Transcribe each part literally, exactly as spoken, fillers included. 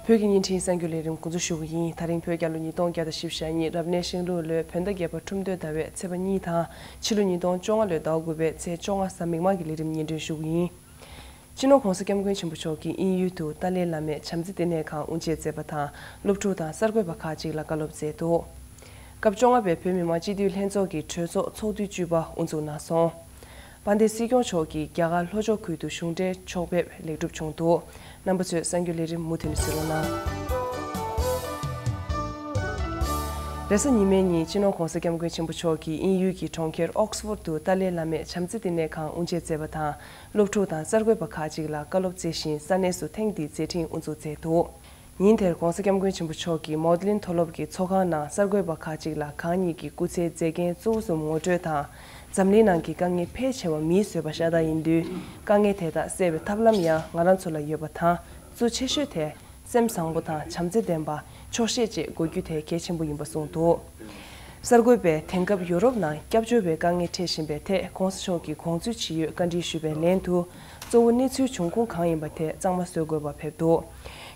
བོད་ཀྱི་བརྙན་འཕྲིན་གསར་འགྱུར་ལས་རིམ་འགོ་འཛུགས་ཞུ་གི་ཡིན། ད་རིང་བོད་རྒྱལ་ལོ་ཉིས་སྟོང་བརྒྱ་དང་བཞི་བཅུ་ཞེ་གཉིས་རབ་གནས་ཤིང་ལུག་ལོའི་བོད་ཟླ་བརྒྱད་པ་ཁྲུམས་སྟོད་ཟླ་བའི་ཚེས་པ་གཉིས་དང་ཕྱི་ལོ་ཉིས་སྟོང་བཅོ་ལྔ་ལོའི་ཟླ་བ་དགུ་པའི་ཚེས་བཅོ་ལྔ་གཟའ་མིག་དམར་གྱི་ལས་རིམ་སྙན་སྒྲོན་ཞུ་གི་ཡིན། སྤྱི་ནོར་༧གོང་ས་༧སྐྱབས་མགོན་ཆེན་པོ་མཆོག་གིས་དབྱིན་ཡུལ་དུ་ཏཱ་ལའི་བླ་མའི་བྱམས་བརྩེ་བསྟི་གནས་ཁང་དབུ་འབྱེད་མཛད་པ་དང་སློབ་ཕྲུག་དང་གསར་འགོད་པ་ཁག་ཅིག་ལ་བཀའ་སློབ་སྩལ་འདུག་སྐབས་བཅོ་ལྔ་པའི་བོད་མི་མང་སྤྱི་འཐུས་ལྷན་ཚོགས་ཀྱི་གྲོས་ཚོགས་ཚོགས་དུས་བཅུ་པ་དབུ་འཛུགས་གནང་སོང་། དཔལ་ལྡན་སྲིད་སྐྱོང་མཆོག་གིས་རྒྱ་གར་ལྷོ་ཕྱོགས་ཁུལ་དུ་གཞུང་འབྲེལ་ཕྱོགས་ཕེབས་ལེགས་གྲུབ་བྱུང་འདུག་རྣམ་པ་ཚོས་གསར་འགྱུར་ལས་རིམ་མུ་མཐུད་ནས་གསན་རོགས་གནང་། རེས་གཟའ་ཉི་མའི་ཉིན་སྤྱི་ནོར་༧གོང་ས་༧སྐྱབས་མགོན་ཆེན་པོ་མཆོག་གིས་དབྱིན་ཡུལ་གྱི་གྲོང་ཁྱེར་ཨོག་སི་ཕོར་དུ་ཏཱ་ལའི་བླ་མའི་བྱམས་བརྩེ་བསྟི་གནས་ཁང་དབུ་འབྱེད་མཛད་པ་དང་སློབ་ཕྲུག་དང་གསར་འགོད་པ་ཁག་ཅིག་ལ་བཀའ་སློབ་སྩལ་བཞིན་ས་གནས་སུ་ཐེངས་འདིའི་མཛད་འཕྲིན་དབུ་འཛུགས་མཛད་འདུག་ཉིན་དེར་༧གོང་ས་༧སྐྱབས་མགོན་ཆེན་པོ་མཆོག་གིས་མོ་ཌི་ལིན་མཐོ་སློབ་ཀྱི་ཚོགས་ཁང་ནང་གསར་འགོད་པ་ཁག་ཅིག་ལ་གང་ཉིད་ཀྱི་སྐུ་ཚེའི་མཛད་འགན་གཙོ་བོ་གསུམ་ངོ་སྤྲོད་དང་། འཛམ་གླིང་ནང་གི་དཀའ་ངལ་ཕལ་ཆེ་བ་མིས་བཟོས་པ་ཤ་སྟག་ཡིན་དུས། དཀའ་ངལ་དེ་དག་སེལ་བའི་ཐབས་ལམ་ཡང་ང་རང་ཚོ་ལ་ཡོད་པ་དང་། གཙོ་ཆེ་ཤོས་དེ་སེམས་བཟང་པོ་དང་བྱམས་བརྩེ་ལྡན་པ། ཆོག་ཤེས་བཅས་དགོས་རྒྱུ་དེ་གལ་ཆེན་པོ་ཡིན་པ་གསུངས་འདུག་གསར་འགོད་པས་དེང་སྐབས་ཡོ་རོབ་ནང་སྐྱབས་བཅོལ་བའི་དཀའ་ངལ་འཕྲད་བཞིན་པའི་ཐད་༧གོང་ས་མཆོག་གིས་དགོངས་ཚུལ་ཇི་ཡོད་བཀའ་འདྲི་ཞུས་པའི་ལན་དུ། གཙོ་བོ་གནས་ཚུལ་འབྱུང་ཁུངས་གང་ཡིན་པ་དེ་གཙང་མ་བཟོ་དགོས་པ་ཕེབས་འདུག་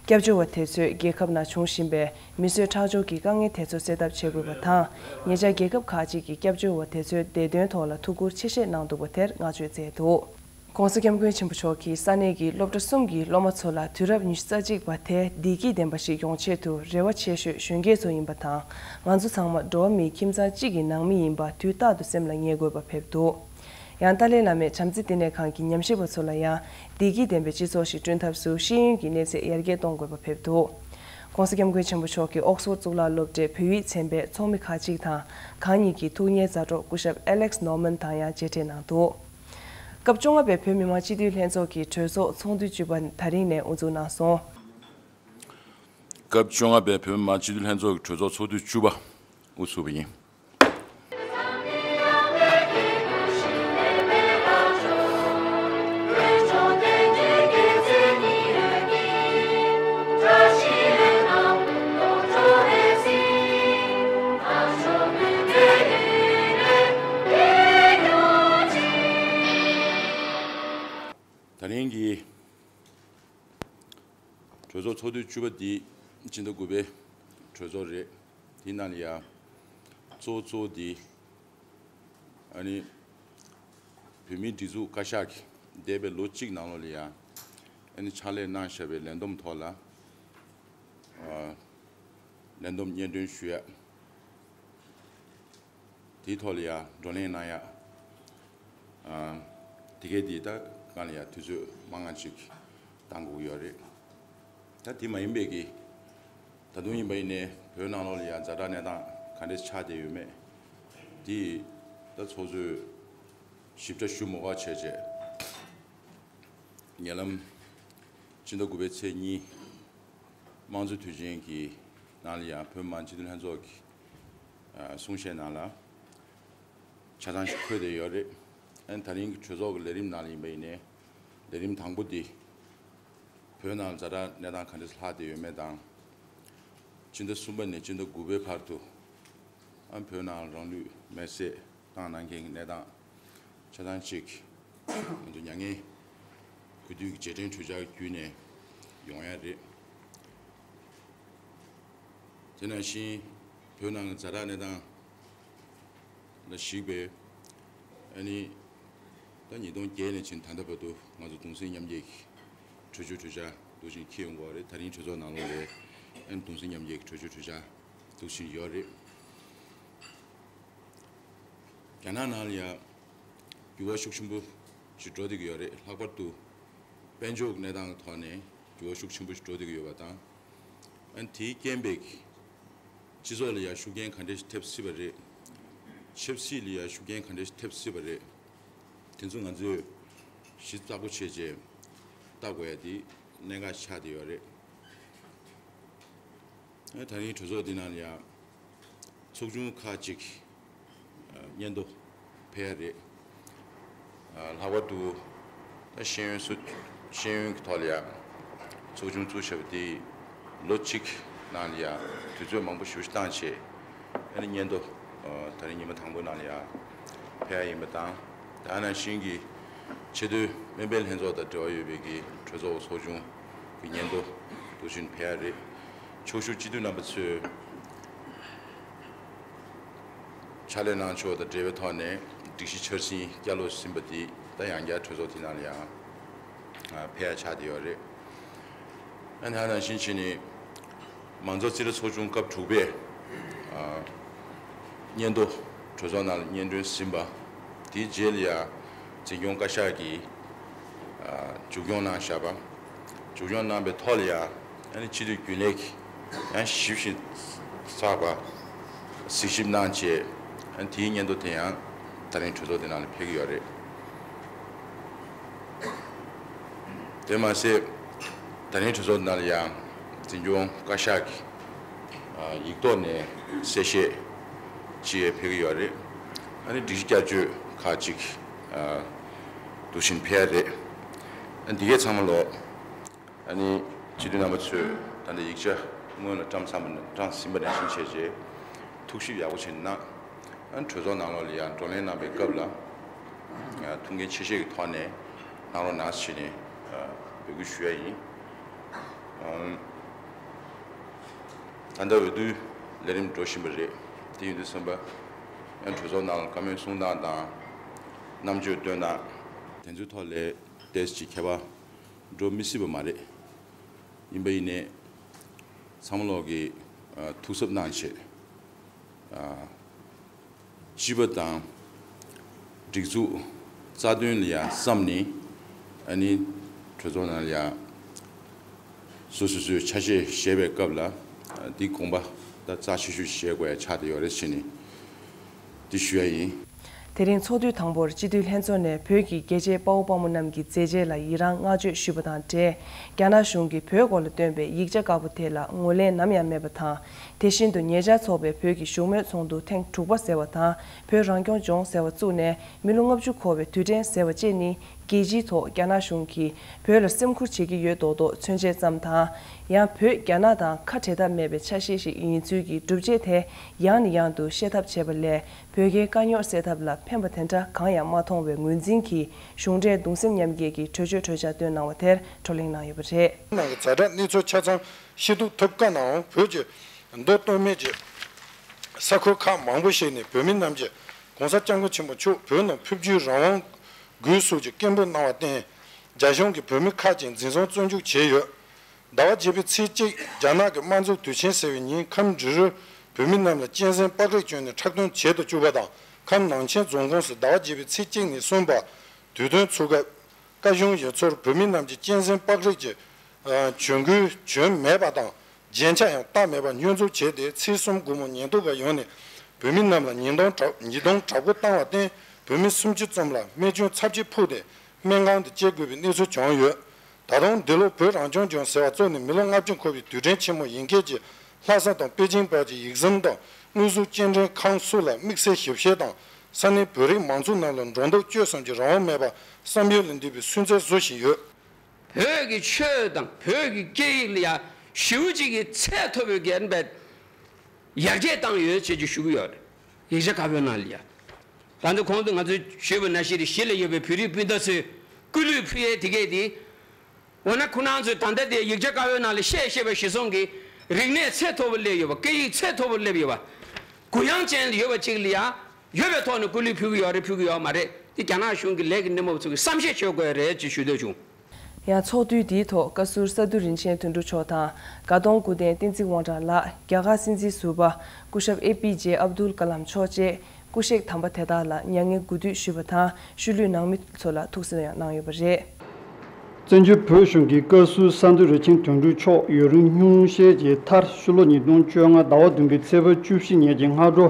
སྐྱབས་བཅོལ་བ་དེ་ཚོས་རྒྱལ་ཁབ་ནང་བྱུང་བཞིན་པའི་མི་གསོད་ཁྲག་སྦྱོར་གྱི་དཀའ་ངལ་དེ་ཚོ་སེལ་ཐབས་བྱེད་དགོས་པ་དང་། ཉེ་ཆར་རྒྱལ་ཁབ་ཁག་ཅིག་གིས་སྐྱབས་བཅོལ་བ་དེ་ཚོའི་བདེ་དོན་ཐོག་ལ་ཐུགས་ཁུར་ཆེ་བཞེས་གནང་འདུག་པ་དེར་བསྔགས་བརྗོད་མཛད་འདུག ༸གོང་ས་༸སྐྱབས་མགོན་ཆེན་པོ་མཆོག་གིས་ས་གནས་ཀྱི་སློབ་གྲྭ་གསུམ་གྱི་སློབ་མ་ཚོ་ལ་དུས་རབས་ཉི་ཤུ་རྩ་གཅིག་པ་དེ་བདེ་སྐྱིད་ལྡན་པ་ཞིག་ཡོང་ཆེད་དུ་རེ་བ་ཆེ་ཤོས་གཞོན་སྐྱེས་ཚོ་ཡིན་པ་དང་། ང་ཚོ་ཚང་མ་འགྲོ་བ་མིའི་ཁྱིམ་ཚང་གཅིག་གི་ནང་མི་ཡིན་པ་དུས་རྟག་ཏུ་སེམས་ལ་ངེས་དགོས་པ་ཕེབས་འདུག་ཡང་ཏཱ་ལའི་བླ་མའི་བྱམས་བརྩེ་བསྟི་གནས་ཁང་གི་ཉམས་ཞིབ་པ་ཚོ་ལ་ཡང་བདེ་སྐྱིད་ལྡན་པའི་སྤྱི་ཚོགས་ཤིག་བསྐྲུན་ཐབས་སུ་ཤེས་ཡོན་གྱི་གནས་ཚད་ཡར་རྒྱས་གཏོང་དགོས་པ་ཕེབས་འདུག ༸གོང་ས་༸སྐྱབས་མགོན་ཆེན་པོ་མཆོག་གིས་ཨོག་སི་ཕོར་གཙུག་ལག་སློབ་གྲྭའི་བོད་ཡིག་ཚན་པའི་ཚོགས་མི་ཁག་ཅིག་དང་། གང་ཉིད་ཀྱི་ཐུགས་མཉེས་མཛའ་གྲོགས་སྐུ་ཞབས་ཨེ་ལེགས་ནོར་མན་དང་ཡང་མཇལ་འཕྲད་གནང་འདུག་སྐབས་བཅོ་ལྔ་པའི་བོད་མི་མང་སྤྱི་འཐུས་ལྷན་ཚོགས་ཀྱི་གྲོས་ཚོགས་ཚོགས་དུས་བཅུ་པ་ད་རིང་ནས་དབུ་འཛུགས་གནང་སོང་། སྐབས་བཅོ་ལྔ་པའི་བོད་མི་མང་སྤྱི་འཐུས་ལྷན་ཚོགས་ཀྱི་གྲོས་ཚོགས་ཚོགས་དུས་བཅུ་པ་དབུ་ཚུགས་པ་ཡིན། ད་རིང་གི་གྲོས་ཚོགས་ཚོགས་དུས་བཅུ་པ་འདི་སྤྱི་ཟླ་དགུ་པའི་གྲོས་ཚོགས་རེད། དེའི་ནང་ལ་ཡང་གཙོ་བོ་གཙོ་བོ་འདི་ཨ་ནི་བོད་མིའི་སྒྲིག་འཛུགས་བཀའ་ཤག་གིས་འདས་པའི་ལོ་གཅིག་ནང་ལོགས་ལ་ཡང་ཨ་ནི་ཕྱག་ལས་གནང་བཞག་པའི་ལས་བསྡོམས་ཐོག་ལ་ཨ་ལས་བསྡོམས་སྙན་སྒྲོན་ཞུ་ཡ། དེའི་ཐོག་ལ་ཡང་བགྲོ་གླེང་གནང་ཡ། ཨ་དེ་གས་དེ་ད་གང་ལ་ཡང་དུས་ཚོད་མང་ང་ཅིག་བཏང་དགོས་ཀྱི་ཡོད་རེད། ད་དེ་མ་ཡིན་པའི་གི་ད་དུང་ཡིན་པ་ཡིན་ནའི་བོད་ནང་ལོགས་ལ་ཡང་ཛ་དྲག་གནས་སྟངས་ག་འདྲས་ཆགས་བསྡད་ཡོད་མེད་དེ་ད་ཚོགས་གཙོས་ཞིབ་ཕྲ་ཞུ་མ་དགོས་བྱས་རྗེས་ཉེ་ལམ་སྤྱི་ཟླ་དགུ་པའི་ཚེས་གཉིས་དམངས་གཙོ་དུས་ཆེན་གྱི་ནང་ལ་ཡང་བོད་མི་མང་སྤྱི་འཐུས་ལྷན་ཚོགས་ཀྱི་ཨ་གསུང་བཤད་ནང་ལ་ཆ་ཚང་ཞིག་འཁོད་བསྡད་ཡོད་རེད། ཨ་ནི་ད་རིང་གི་གྲོས་ཚོགས་ཀྱི་ལས་རིམ་ནང་ལ་ཡིན་པ་ཡིན་ནའི་ལས་རིམ་དང་པོ་འདི་བོད་ནང་ཛ་དྲག་གནས་སྟངས་ག་འདྲ་ལྷག་བསྡད་ཡོད་མེད་དང་། སྤྱི་ཟླ་གསུམ་པ་ནས་སྤྱི་ཟླ་དགུ་པའི་བར་དུ་ཨ་བོད་ནང་རང་ལུས་མེར་སྲེག་བཏང་གནང་མཁན་གྱི་གནས་སྟངས་ཆ་ཚང་ཅིག་ང་ཚོ་མྱ་ངན་གུས་འདུད་ཀྱི་རྗེས་དྲན་གྲོས་འཆར་བརྒྱུད་ནས་ཡོང་ཡ་རེད། དེ་ནང་བཞིན་བོད་ནང་གི་ཛ་དྲག་གནས་སྟངས་ལ་གཞིགས་པའི་ཨ་ནི་ད་ཉིས་སྟོང་བརྒྱད་ནས་བྱིན་ད་ལྟ་བར་དུ་ང་ཚོ་གདུང་སེམས་མཉམ་སྐྱེད་ཀྱི་གྲོས་ཆོད་གྲོས་འཆར་འདུག་ཅིང་འཁྱེར་ཡོང་གི་ཡོད་རེད། ད་རིང་གྲོས་ཚོགས་ནང་ལོགས་ལ་ཨ་ནི་གདུང་སེམས་མཉམ་སྐྱེད་ཀྱི་གྲོས་ཆོད་གྲོས་འཆར་འདུག་ཅིང་ཡོད་རེད། རྒྱ་ནག་ནང་ལ་ཡང་འགྱུར་བ་ཤུགས་ཆེན་པོ་ཞིག་འགྲོ་བསྡད་ཀྱི་ཡོད་རེད། ལྷག་པར་དུ་དཔལ་འབྱོར་གྱི་གནས་སྟངས་ཀྱི་ཐོག་ནས་འགྱུར་བ་ཤུགས་ཆེན་པོ་ཞིག་འགྲོ་བསྡད་ཀྱི་ཡོད་པ་དང་། ཨ་ནི་དེའི་རྐྱེན་པས་སྤྱི་ཚོགས་ལ་ཡང་ཤུགས་རྐྱེན་ག་འདྲ་ཞིག་ཐེབས་སྲིད་པ་རེད། ཆབ་སྲིད་ལ་ཡང་ཤུགས་རྐྱེན་ག་འདྲ་ཞིག་ཐེབས་སྲིད་པ་རེད། དེ་ཚོ་ང་ཚོས་གཞི་བཙག་པོ་བྱས་རྗེས་ལྟ་དགོས་ཡ་དེ་གནད་འགག་ཆགས་བསྡད་ཡོད་རེད། ད་རིང་གྲོས་ཚོགས་འདི་ནང་ལ་ཡང་ཚོགས་ཆུང་ཁག་ཅིག་སྙན་ཐོ་ཕེབས་ཡ་རེད། ལྷག་པར་དུ་ད་ཤེས་ཡོན་སུ་ཤེས་ཡོན་གྱི་ཐོག་ལ་ཡང་ཚོགས་ཆུང་བཙུགས་བཞག་པ་དེ་ལོ་གཅིག་ནང་ལ་ཡང་དུས་ཚོད་མང་པོ་ཞེ་པོ་ཞིག་བཏང་བྱས་ཨ་ནི་སྙན་ཐོ་ད་རིང་ཉི་མ་དང་པོ་ནང་ལ་ཡང་ཕེབས་ཡ་ཡིན་པ་དང་། ད་ནང་བཞིན་གྱི་ཆེས་མཐོའི་སྨན་པའི་ལྷན་ཚོགས་དང་འབྲེལ་བ་ཡོད་པའི་གི་གྲོས་ཚོགས་ཚོགས་ཆུང་གི་སྙན་ཐོ་ དུས་ཆེན་ཕེབས་ཡ་རེད། ཕྱོགས་བཞུགས་སྤྱི་འཐུས་རྣམ་པ་ཚོས་ཕྱག་ལས་གནང་ཕྱོགས་དང་འབྲེལ་བའི་ཐོག་ནས་སྒྲིག་གཞི་འཆར་ཟིན་བསྐྱར་ལོག་ཟིན་པ་འདི་ད་ཡང་བསྐྱར་གྲོས་ཚོགས་དེ་ནང་ལ་ཡང་ཕེབས་ཡ་ཆགས་བསྡད་ཡོད་རེད། ཨ་ནི་ད་ནང་བཞིན་བྱས་ནས་མང་གཙོ་རྩིས་ར་ཚོགས་ཆུང་སྐབས་དྲུག་པས་སྙན་ཐོ་གྲོས་ཚོགས་ནང་ལ་སྙན་སྒྲོན་ཟིན་པ། དེའི་རྗེས་ལ་ཡང་འཛིན་སྐྱོང་བཀའ་ཤག་གིས་མཇུག་སྐྱོང་གནང་བཞག་པ། མཇུག་སྐྱོང་གནང་པའི་ཐོག་ལ་ཡང་ཨ་ནི་སྤྱི་འཐུས་རྒྱུན་ལས་ཀྱིས་ཡང་ཞིབ་ཅིང་ཚགས་པ་གཟིགས་ཞིབ་གནང་བྱས། ཨ་ནི་དེའི་སྙན་ཐོ་དེ་ཡང་ད་རིང་གྲོས་ཚོགས་དེ་ནང་ལ་ཕེབས་ཀྱི་ཡོད་རེད། དེ་མ་ཟད་ད་རིང་གྲོས་ཚོགས་ནང་ལ་ཡང་འཛིན་སྐྱོང་བཀའ་ཤག་གིས་ཡིག་ཐོག་ནས་གསལ་བཤད་ཅིག་ཕེབས་ཀྱི་ཡོད་རེད། ཨ་ནི་སྒྲིག་གཞི་བསྐྱར་བཅོས་ཁག་ཅིག་དུ་བཞིན་ཕེབས་རེད། ཨ་ནི་འདི་གའི་ཚང་མ་ལོ་ཨ་ནི་སྤྱི་འཐུས་རྣམ་པ་ཚོས་ད་ལྟ་ཡིག་ཆ་སྔོན་ལ་བཀྲམ་ཚར་བ་ནང་བཀྲམ་ཟིན་པ་ནང་བཞིན་བྱས་རྗེས་ཐུགས་ཞིབ་ཡག་པོ་བྱས་ནས་གནང་། ཨ་ནི་གྲོས་ཚོགས་ནང་ལོགས་ལ་ཡང་བགྲོ་གླེང་གནང་པའི་སྐབས་ལ་ཐུགས་འགན་ཆེ་བཞེས་ཀྱི་ཐོག་ནས་གནང་རོགས་གནང་ཞེས་ནས་འབོད་སྐུལ་ཞུ་ཡ་ཡིན། ད་ལྟ་འོས་བསྡུའི་ལས་རིམ་འགྲོ་བཞིན་པ་རེད། དེ་ཡིན་དུས་ཙམ་པ་ཡང་གྲོས་ཚོགས་ནང་ལ་བཀའ་མོལ་གསུང་སྟངས་དང་རྣམ་དཔྱོད་སྟོན་སྟངས་དེ་ཚོའི་ཐོག་ལ་ཏོག་ཙམ་ཁྱད་པར་འགྲོ་མི་སྲིད་པ་མ་རེད། ཡིན་པ་ཡིན་ནའི་ཚང་མ་ལོག་གིས་ཐུགས་གཟབ་གནང་བྱས། སྤྱི་པ་དང་སྒྲིག་འཛུགས་རྩ་དོན་ལ་ཡང་བསམ་ནས་ཨ་ནི་གྲོས་ཚོགས་ནང་ལ་ཡང་སོ་སོ་སོའི་ཆ་ཤས་བཞེས་པའི་སྐབས་ལ་འདི་དགོངས་པ་ད་རྩ་ཆེ་ཤོས་བཞེས་དགོས་ཡ་ཆགས་བསྡད་ཡོད་རེད་ཟེར་ནས་འདི་ཞུ་ཡ་ཡིན། དེ་རིང་ཚོགས་དུས་དང་པོར་སྤྱི་འཐུས་ལྷན་ཚོགས་ནས་བོད་ཀྱི་རྒྱལ་གཅེས་དཔའ་བོ་དཔའ་མོ་རྣམས་ཀྱི་མཛད་རྗེས་ལ་ཡི་རང་བསྔགས་བརྗོད་ཞུས་པ་དང་འབྲེལ། རྒྱ་ནག་གཞུང་གིས་བོད་སྐོར་ལ་བཏོན་པའི་ཡིག་ཆ་དཀར་པོ་དེ་ལ་ངོས་ལེན་ནམ་ཡང་མེད་པ་དང་། དེ་བཞིན་དུ་ཉེ་ཆར་འཚོགས་པའི་བོད་ཀྱི་བཞུགས་མོལ་ཚོགས་འདུ་ཐེངས་དྲུག་པ་ཟེར་བ་དང་། བོད་རང་སྐྱོང་ལྗོངས་ཟེར་བ་བཙུགས་ནས་མི་ལོ་ལྔ་བཅུ་འཁོར་བའི་དུས་དྲན་ཟེར་བ་བཅས་ནི། རྒྱལ་སྤྱིའི་ཐོག་རྒྱ་ནག་གཞུང་གིས་བོད་ལ་སེམས་ཁུར་བྱེད་ཀྱི་ཡོད་མདོག་མདོག་མཚོན་བྱེད་ཙམ་དང་། ཡང་བོད་རྒྱ་ནག་དང་ཁ་བྲལ་ཐབས་མེད་པའི་ཆ་ཤས་ཤིག་ཡིན་ཚུལ་གྱི་སྒྲུབ་བྱེད་དེ་ཡང་ནས་ཡང་དུ་བཤད་ཐབས་བྱས་པ་ལས། བོད་རྒྱའི་དཀའ་རྙོག་སེལ་ཐབས་ལ་ཕན་པ་དེ་འདྲ་གང་ཡང་མ་མཐོང་བའི་ངོས་འཛིན་གྱིས། གཞུང་འབྲེལ་གདུང་སེམས་མཉམ་སྐྱེད་ཀྱི་གྲོས་ཆོད་གྲོས་འཆར་བཏོན་གནང་བ་དེར་བགྲོ་གླེང་གནང་ཡོད་པ་རེད། ནང་གི་ཛ་དྲག་གནས་ཚུལ་ཆ་ཚང་ཤེས་རྟོགས་ཐུབ་དཀའ་ནའང་། བོད་ཀྱི་མདོ་སྟོད་སྨད་ཀྱི་ས་ཁུལ་ཁག་མང་པོ་ཞིག་ནས་བོད་མི་རྣམས་ཀྱིས་༸གོང་ས་༸སྐྱབས་མགོན་ཆེན་པོ་མཆོག་བོད་ནང་ཕེབས་རྒྱུའི་རང་དབང་དགོས་སོགས་ཀྱི་སྐད་འབོད་གནང་བར་བརྟེན། རྒྱ་གཞུང་གིས་བོད་མི་ཁག་ཅིག་འཛིན་བཟུང་བཙོན་འཇུག་བྱས་ཡོད། ཟླ་བ་བརྒྱད་པའི་ཚེས་གཅིག་རྒྱ་ནག་གི་དམར་འཛུགས་དུས་ཆེན་ཟེར་བའི་ཉིན་ཁམས་འབྲི་རུའི་བོད་མི་རྣམས་ལ་གཅན་གཟན་པགས་རིགས་བསྐྱོན་ནས་འཁྲབ་སྟོན་བྱེད་དུ་བཅུག་པ་དང་། ཁམས་ནང་ཆེན་རྫོང་ཁོངས་སུ་ཟླ་བ་བརྒྱད་པའི་ཚེས་གཅིག་ནས་གསུམ་བར་དུས་སྟོན་ཚུགས་སྐབས། བཀའ་གཞུང་ཡུལ་ཚོར་བོད་མི་རྣམས་ཀྱིས་གཅན་གཟན་པགས་རིགས་ཀྱི་ཨ་གྱོན་གོས་གྱོན་མེད་པ་དང་། རྒྱན་ཆ་ཡང་བཏགས་མེད་པར་བསྙོན་འཛུགས་བྱས་ཏེ། ཚེས་གསུམ་དགོང་མོ་ཉེན་རྟོག་པ་ཡོང་ནས་བོད་མི་རྣམས་ལ་ཉེས་རྡུང་དྲག་ཉེས་རྡུང་དྲག་པོ་བཏང་བར་བརྟེན། བོད་མི་སུམ་ཅུ་ཙམ་ལ་རྨས་སྐྱོན་ཚབས་ཆེ་ཕོག་སྟེ་སྨན་ཁང་དུ་སྐྱེལ་དགོས་པའི་གནས་ཚུལ་བྱུང་ཡོད། ད་དུང་འདི་ལོ་བོད་རང་སྐྱོང་ལྗོངས་ཟེར་བ་བཙུགས་ནས་མི་ལོ་ལྔ་བཅུ་འཁོར་བའི་དུས་དྲན་ཆེན་མོ་ཡིན་སྐད་ཀྱིས། ལྷ་ས་དང་པེ་ཅིང་བར་གྱི་ཡིག་ཟམ་དང་དངོས་ཟོག་སྐྱེལ་འདྲེན་ཁང་སོགས་ལ་དམིགས་བསལ་ཞིབ་བཤེར་དང་། ས་གནས་བོད་རིགས་མང་ཚོགས་རྣམས་ལ་འགྲོ་འདུག་སྤྱོད་གསུམ་གྱི་རང་དབང་མེད་པར་བསམ་ཡུལ་ལས་འདས་པའི་སུན་གཙེར་བཟོ་བཞིན་ཡོད། བོད་ཀྱི་ཆོས་དང་བོད་ཀྱི་སྐད་ཡིག་ལ་ཡང་ཞེ་པོ་ཅིག་གི་ཚད་མཐོ་པོའི་འགན་པས་ཡར་རྒྱས་བཏང་ཡོད་ཅེས་ཀྱི་ཞུ་གི་ཡོད་རེད། ཡིག་ཆ་དཀར་པོའི་ནང་ལ་ཡང་། ད་ལྟ་གོང་དུ་ང་ཚོས་ཞུས་པ་ནང་བཞིན་རེད། གཞིས་ལ་ཡོད་པའི་བོད་རིགས་སྤུན་ཟླ་ཚོས་སྐུ་ལུས་ཕུལ་ཡས་དེ་གས་དེ། འོ་ན་ཁོ་རང་ཚོས་ད་ལྟ་དེ་ཡིག་ཆ་དཀར་པོའི་ནང་ལ་བཤད་བཤད་པ་གཞིར་བཟུང་གིས་རིག་གནས་ཚད་མཐོ་པོ་སླེབས་ཡོད་པ། སྐད་ཡིག་ཚད་མཐོ་པོ་སླེབས་ཡོད་པ། གུ་ཡངས་ཅན་ཡོད་པ་ཅིག་ལ་ཡང་ཡོད་པའི་ཐོག་ནས་སྐུ་ལུས་ཕུལ་གི་ཡོད་རེད་ཕུལ་གི་ཡོད་མ་རེད། དེ་རྒྱ་ནག་གཞུང་གི་ལས་ཀྱི་སྣེ་མོ་ཚོ་གིས་བསམ་ཤེས་བྱེད་དགོས་རེད་ཅེས་ཞུ་འདོད་བྱུང་། ཡང་ཚོགས་དུས་འདིའི་ཐོག་བཀའ་ཟུར་ས་འདུ་རིན་ཆེན་དོན་གྲུབ་མཆོག་དང་། དགའ་གདོང་སྐུ་རྟེན་བསྟན་འཛིན་དབང་གྲགས་ལགས། རྒྱ་གར་སྲིད་འཛིན་ཟུར་པ་སྐུ་ཞབས་ཨེ་པི་ཇེ་ཨབ་དུལ་ཀ་ལམ་མཆོག་བཅས། སྐུ་གཤེགས་དམ་པ་དེ་དག་ལ་མྱ་ངན་གུས་འདུད་ཞུས་པ་དང་། ཤུལ་ལུས་ནང་མི་ཚོ་ལ་ཐུགས་གསོ་ཡང་གནང་ཡོད་པ་རེད། བཙན་བྱོལ་བོད་གཞུང་གི་བཀའ་ཟུར་ས་འདུ་རིན་ཆེན་དོན་གྲུབ་མཆོག་ཡུན་རིང་སྙུང་གཞིའི་མཐར་ཕྱི་ལོ་ཉིས་སྟོང་བཅོ་ལྔ་ཟླ་བ་བདུན་པའི་ཚེས་པ་བཅུ་བཞི་ཉིན་གྱི་སྔ་དྲོ་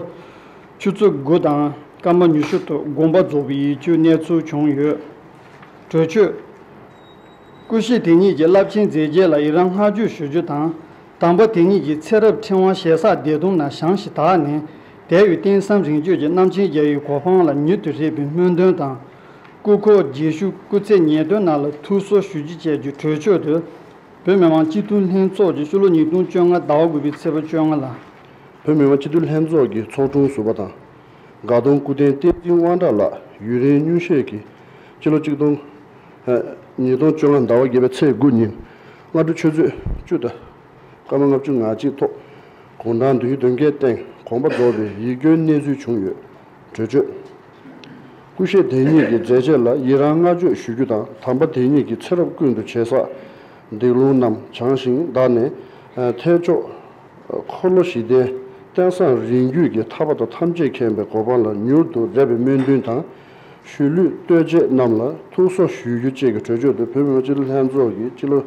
ཆུ་ཚོད་དགུ་དང་སྐར་མ་ཉི་ཤུ་ཐོག་དགོངས་པ་རྫོགས་པའི་ཡིད་སྐྱོའི་གནས་ཚུལ་བྱུང་ཡོད། གྲོས་ཆོད། སྐུ་གཤེགས་དེ་ཉིད་ཀྱི་རླབས་ཆེན་མཛད་རྗེས་ལ་ཡི་རང་བསྔགས་བརྗོད་ཞུ་རྒྱུ་དང་། དམ་པ་དེ་ཉིད་ཀྱི་ཚེ་རབས་ཕྲེང་བ་ཞེ་ས་བདེ་སྟོང་ན་བཞེངས་ཤིང་དག་ནས། དད་ཡོད་རྟེན་གསུམ་རིན་ཆོད་ཀྱི་རྣམ་མཁྱེན་རྒྱལ་བའི་གོ་འཕང་ལ་མྱུར་དུ་རེག་པའི་སྨོན་འདུན་དང་། སྐུ་འཁོར་རྗེས་ཤུལ་སྐུ་ཚེ་ཉེར་བདུན་ནང་ལ་ཐུགས་གསོ་ཞུ་རྒྱུ་བཅས་ཀྱི་གྲོས་ཆོད་དུ། བོད་མི་མང་སྤྱི་འཐུས་ལྷན་ཚོགས་ཀྱིས་ཕྱི་ལོ་ཉིས་སྟོང་བཅོ་ལྔ་ཟླ་བ་དགུ་པའི་ཚེས་པ་བཅོ་ལྔ་ལ། བོད་མི་མང་སྤྱི་འཐུས་ལྷན་ཚོགས་ཀྱི་ཚོགས་དྲུང་ཟུར་པ་དང་། དགའ་གདོང་སྐུ་རྟེན་བསྟན་འཛིན་དབང་གྲགས་ལགས་ཡུན་རིང་སྙུང་གཞིའི་ཕྱི་ལོ་གཅིག་སྟོང་། ཉིས་སྟོང་བཅོ་ལྔ་ཟླ་བ་བརྒྱད་པའི་ཚེས་དགུ་ཉིན། སྔ་དྲོ་ཆུ་ཚོད་བཅུ་དང་སྐར་མ་ལྔ་བཅུ་ང་གཅིག་ཐོག་དགུང་གྲངས་བདུན་ཅུ་དོན་བརྒྱད་སྟེང་དགོངས་པ་རྫོགས་པའི་ཡིད་སྐྱོའི་གནས་ཚུལ་བྱུང་ཡོད། གྲོས་ཆོད། སྐུ་གཤེགས་དེ་ཉིད་ཀྱི་མཛད་རྗེས་ལ་ཡི་རང་བསྔགས་བརྗོད་ཞུ་རྒྱུ་དང་། དམ་པ་དེ་ཉིད་ཀྱི་ཚེ་རབས་ཀུན་ཏུ་བྱས་བསགས་སྡིག་ལུང་རྣམས་བྱང་ཞིང་དག་ནས། ཐེག་མཆོག་འཁོར་ལོ་བཞི་ལྡན་རྟེན་བཟང་རིང་བརྒྱུད་ཀྱི་ཐར་པ་དང་ཐམས་ཅད་མཁྱེན་པའི་གོ་འཕང་ལ་མྱུར་དུ་རེ་བའི་སྨོན་འདུན་དང་། ཤུལ་ལུས་ལྟོ་འཕྱེ་རྣམས་ལ་ཐུགས་གསོ་ཞུ་རྒྱུ་བཅས་ཀྱི་གྲོས་ཆོད་དུ་བོད་མི་མང་སྤྱི་འཐུས་ལྷན་ཚོགས་ཀྱི་སྤྱི་ལོ་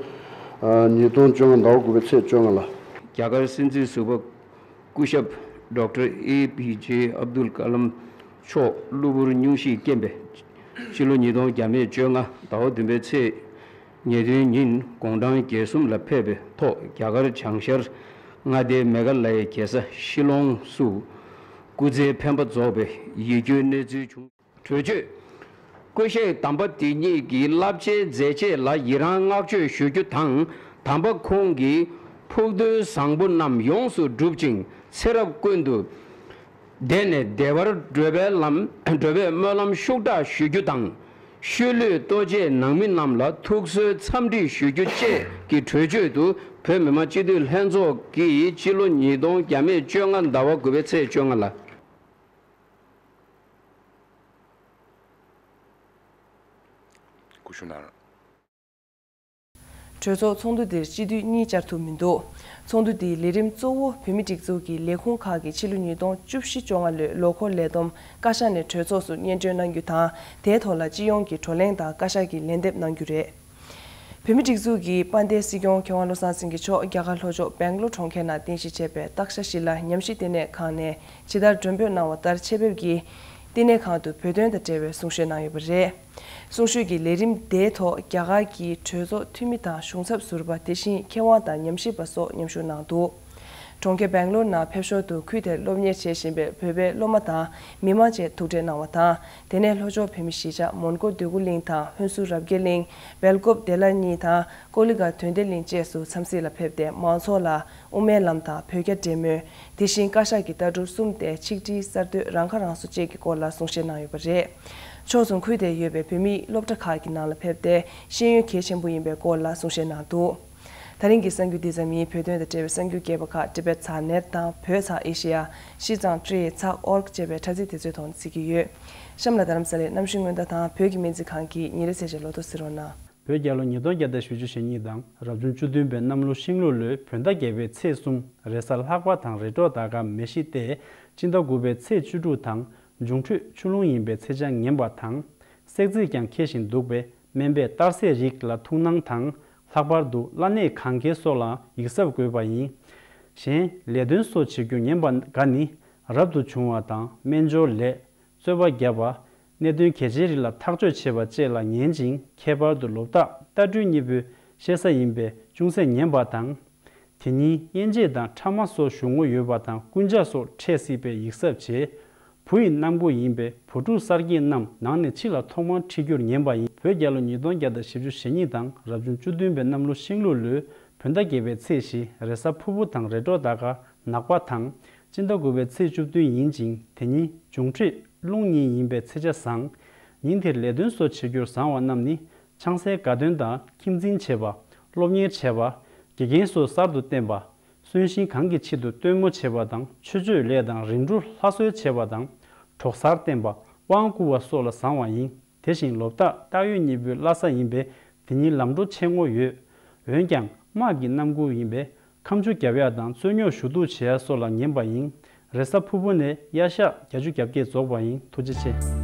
ཉིས་སྟོང་བཅོ་ལྔ་ཟླ་བ་དགུ་པའི་ཚེས་བཅོ་ལྔ་ལ། རྒྱ་གར་སྲིད་འཛིན་ཟུར་པ་སྐུ་ཞབས་ཌོག་ཊར་ཨེ་ཕི་ཇེ་ཨབ་དུལ་ཀ་ལམ་མཆོག་གློ་བུར་སྙུང་གཞིས་རྐྱེན་པས་ཕྱི་ལོ་ཉིས་སྟོང་བརྒྱ་མེད་བཅོ་ལྔ་ཟླ་བ་བདུན་པའི་ཚེས་ཉེར་བདུན་ཉིན་དགུང་གྲངས་བརྒྱད་གསུམ་ལ་ཕེབས་པའི་ཐོག་རྒྱ་གར་བྱང་ཤར་མངའ་སྡེའི་མེ་གྷ་ལ་ཡའི་རྒྱལ་ས་ཤི་ལོང་སུ་སྐུ་ཚེའི་འཕེན་པ་རྫོགས་པའི་ཡིད་སྐྱོའི་གནས་ཚུལ་བྱུང་། གྲོས་ཆོད། སྐུ་གཤེགས་དམ་པ་དེ་ཉིད་ཀྱི་བསླབ་བྱའི་མཛད་རྗེས་ལ་ཡི་རང་བསྔགས་བརྗོད་ཞུ་རྒྱུ་དང་། དམ་པ་ཁོང་གི་ཕུགས་འདུན་བཟང་པོ་རྣམས་ཡོངས་སུ་འགྲུབ་ཅིང་ཚེ་རབས་ཀུན་ཏུ་བདེ་ནས་བདེ་བར་བགྲོད་པའི་ལམ་བགྲོད་པའི་སྨོན་ལམ་ཤུགས་དྲག་ཞུ་རྒྱུ་དང་། ཤུལ་ལུས་ལྟོ་འཕྱེ་གནང་མི་རྣམས་ལ་ཐུགས་གསོའི་འཚམས་འདྲི་ཞུ་རྒྱུ་བཅས་ཀྱི་གྲོས་ཆོད་དུ་བོད་མི་མང་སྤྱི་འཐུས་ལྷན་ཚོགས་ཀྱིས་སྤྱི་ལོ་ཉིས་སྟོང་བརྒྱ་མེད་བཅོ་ལྔ་ཟླ་བ་དགུ་པའི་ཚེས་བཅོ་ལྔ་ལ། སྐུ་གཞོགས་གནང་། གྲོས་ཚོགས་ཚོགས་འདུ་འདིར་སྤྱི་འཐུས་གཉིས་བཅར་ཐུབ་མི་འདུག་ཚོགས་འདུ་འདིའི་ལས་རིམ་གཙོ་བོ་བོད་མི་སྒྲིག་འཛུགས་ཀྱི་ལས་ཁུངས་ཁག་གི་ཕྱི་ལོ་ཉིས་སྟོང་བཅུ་བཞི་བཅོ་ལྔ་ལོའི་ལོ་འཁོར་ལས་བསྡོམས་བཀའ་ཤག་ནས་གྲོས་ཚོགས་སུ་སྙན་སྒྲོན་གནང་རྒྱུ་དང་། དེའི་ཐོག་ལ་སྤྱི་ཡོངས་ཀྱི་བགྲོ་གླེང་དང་བཀའ་ཤག་གིས་ལན་འདེབས་གནང་རྒྱུ་རེད། བོད་མི་སྒྲིག་འཛུགས་ཀྱི་དཔལ་ལྡན་སྲིད་སྐྱོང་མཁས་དབང་བློ་བཟང་སེང་གེ་མཆོག་རྒྱ་གར་ལྷོ་ཕྱོགས་སྦེང་ལོར་གྲོང་ཁྱེར་ནང་རྟེན་གཞི་བྱས་པའི་སྟག་ཤ་ཤི་ལ་ཉམས་ཞིབ་ལྟེ་གནས་ཁང་ནས་ཇི་ལྟར་མགྲོན་འབོད་གནང་བ་ལྟར་ཆེད་ཕེབས་ཀྱིས་ལྟེ་གནས་ཁང་དུ་བོད་དོན་དང་འབྲེལ་བའི་གསུང་བཤད་གནང་ཡོད་པ་རེད། གསུང་བཤད་ཀྱི་ལས་རིམ་དེའི་ཐོག་རྒྱ་གར་གྱི་གྲོས་ཚོགས་འཐུས་མི་དང་གཞུང་ཚབ་ཟུར་པ། དེ་བཞིན་མཁས་དབང་དང་ཉམས་ཞིབ་པ་སོགས་མཉམ་ཞུགས་གནང་འདུག་གྲོང་ཁྱེར་སྦེང་ལོར་ནང་ཕེབས་ཞོར་དུ་ཁུལ་དེར་སློབ་གཉེར་བྱེད་བཞིན་པའི་བོད་པའི་སློབ་མ་དང་མི་མང་བཅས་ཐུག་འཕྲད་གནང་བ་དང་། དེ་ནས་ལྷོ་ཕྱོགས་བོད་མི་གཞིས་ཆགས་མོན་གྷོ་འདོད་རྒུ་གླིང་དང་ཧོན་སུར་རབ་རྒྱས་གླིང་། སྦེལ་ཀོབ་བདེ་བླག་གཉིས་དང་ཀོ་ལི་གྷལ་དོན་ལྡན་གླིང་བཅས་སུ་འཚམས་གཟིགས་ལ་ཕེབས་ཏེ་མང་ཚོགས་ལ་དབུ་མའི་ལམ་དང་བོད་རྒྱ་འབྲེལ་མོལ། དེ་བཞིན་བཀའ་ཤག་གི་ལྟ་གྲུབ་གསུམ་སྟེ་ཆིག་སྒྲིལ་གསར་གཏོད་རང་ཁ་རང་གསོ་བཅས་ཀྱི་སྐོར་ལ་གསུང་བཤད་གནང་ཡོད་པ་རེད། ཕྱོགས་མཚུངས་ཁུལ་དེར་ཡོད་པའི་བོད་མིའི་སློབ་གྲྭ་ཁག་གི་ནང་ལ་ཕེབས་ཏེ་ཤེས་ཡོན་གལ་ཆེན་པོ་ཡིན་པའི་སྐོར་ལ་གསུང་བཤད་གནང་འདུག་ད་རིང་གི་གསར་འགྱུར་འདི་ཙམ་ཡིན། བོད་དོན་དང་འབྲེལ་བའི་གསར་འགྱུར་རྒྱས་པ་ཁག་Tibet Thar Net དང་བོད་Thar Asia ཤི་ཙང་ཀྲི་ཚག་org ཅེས་པའི་དྲ་ཚིགས་དེ་ཚོའི་ཐོག་ནས་གཟིགས་ཀྱི་ཡོད། གཤམ་ལ་རྡ་རམ་ས་ལའི་གནམ་གཤིས་སྔོན་བརྡ་དང་བོད་ཀྱི་སྨན་རྩིས་ཁང་གི་ཉིན་རེའི་ཚེས་ཆ་ལོ་ཐོ་གཟིགས་རོགས་གནང་། བོད་རྒྱལ་ལོ་ཉིས་སྟོང་བརྒྱ་དང་བཞི་བཅུ་ཞེ་གཉིས་དང་རབ་བྱུང་བཅུ་བདུན་པའི་གནམ་ལོ་ཤིང་ལུག་ལོའི་བོད་ཟླ་བརྒྱད་པའི་ཚེས་གསུམ་རེས་གཟའ་ལྷག་པ་དང་རེས་གྲོགས་ཟླ་སྐར་མེ་བཞི་སྟེ་སྤྱི་ཟླ་དགུ་པའི་ཚེས་བཅུ་དྲུག་དང་འབྱུང་འཕྲོད་ཆུ་རླུང་ཡིན་པའི་ཚེས་ཆ་ངན་པ་དང་། བསྲེག་རྫས་ཀྱང་འཁེལ་བཞིན་འདུག་པས་སྨན་པས་གཏར་ཟས་རིགས་ལ་ཐུགས་སྣང་དང་། ལྷག་པར་དུ་བླ་གནས་གང་གའི་སོགས་ལ་ཡིག་ཚབ་དགོས་པ་ཡིན། གཞན་ལས་དོན་སོགས་བྱེད་རྒྱུ་ངན་པ་འགའ་ནི་རབ་ཏུ་བྱུང་བ་དང་སྨན་སྦྱོར་ལས། རྩོད་པ་བརྒྱབ་པ། གནད་དོན་གལ་ཆེ་རིགས་ལ་ཐག་གཅོད་བྱེད་པ་བཅས་ལ་ངན་ཅིང་ཁྱད་པར་དུ་ལོ་རྟགས་རྟ་སྦྲུལ་གཉིས་པོའི་ཤེ་ས་ཡིན་པས་ཅུང་ཟད་ངན་པ་དང་། དེ་ཉིན་གཡན་ཆད་དང་ཕྲ་མ་སོགས་ཞུགས་ངོ་ཡོད་པ་དང་རྐུན་ཇག་སོགས་འཕྲད་སྲིད་པའི་ཡིག་ཚབ་བྱས། བུ་ཡི་གནམ་སྒོ་ཡིན་པས་བུ་ཕྲུག་གསར་སྐྱེས་རྣམས་ནང་ནས་ཕྱི་ལ་ཐོག་མར་ཁྲིད་རྒྱུར་ངན་པ་ཡིན། བོད་རྒྱལ་ལོ་ཉིས་སྟོང་བརྒྱ་དང་བཞི་བཅུ་ཞེ་གཉིས་དང་རབ་བྱུང་བཅུ་བདུན་པའི་གནམ་ལོ་ཤིང་ལུག་ལོའི་བོད་ཟླ་བརྒྱད་པའི་ཚེས་བཞི་རེས་གཟའ་ཕུར་བུ་དང་རེས་གྲོགས་ཟླ་སྐར་ནག་པ་དང་། སྤྱི་ཟླ་དགུ་པའི་ཚེས་བཅུ་བདུན་ཡིན་ཅིང་དེ་ཉིན་འབྱུང་འཕྲོད་རླུང་ཉིན་ཡིན་པའི་ཚེས་ཆ་བཟང་། ཉིན་དེར་ལས་དོན་སོགས་བྱེད་རྒྱུར་བཟང་བ་རྣམས་ནི་ཆང་སའི་དགའ་སྟོན་དང་ཁྱིམ་འཛིན་བྱེད་པ། སློབ་གཉེར་བྱེད་པ། དགེ་རྒན་སོགས་གསར་དུ་བསྟེན་པ། གསོན་གཤིན་གང་གི་ཆེད་དུ་སྟོན་མོ་བྱེད་པ་དང་ཆོས་སྤྱོད་ལས་དང་རིམ་གྲོ་ལྷ་གསོལ་བྱེད་པ་དང་གྲོགས་སར་བསྟེན་པ། དབང་བསྐུར་བ་སོགས་ལ་བཟང་བ་ཡིན། དེ་བཞིན་ལོ་རྟགས་སྟག་ཡོས་གཉིས་པོའི་བླ་གཟའ་ཡིན་པས་དེ་ཉིན་ལམ་འགྲོ་ཆེ་ངོ་ཡོད། འོན་ཀྱང་དམག་གི་གནམ་དགུང་ཡིན་པས་ཁ་མཆུ་རྒྱབ་ཡ་དང་རྩོད་རྙོག་ཞུ་གཏུག་བྱེད་ཡ་སོགས་ལ་ངན་པ་ཡིན། རེས་གཟའ་ཕུར་བུ་ནས་གཡའ་ཤག་བརྒྱད་ཅུ་གྱ་བརྒྱད་རྫོགས་པ་ཡིན། ཐུགས་རྗེ་ཆེ།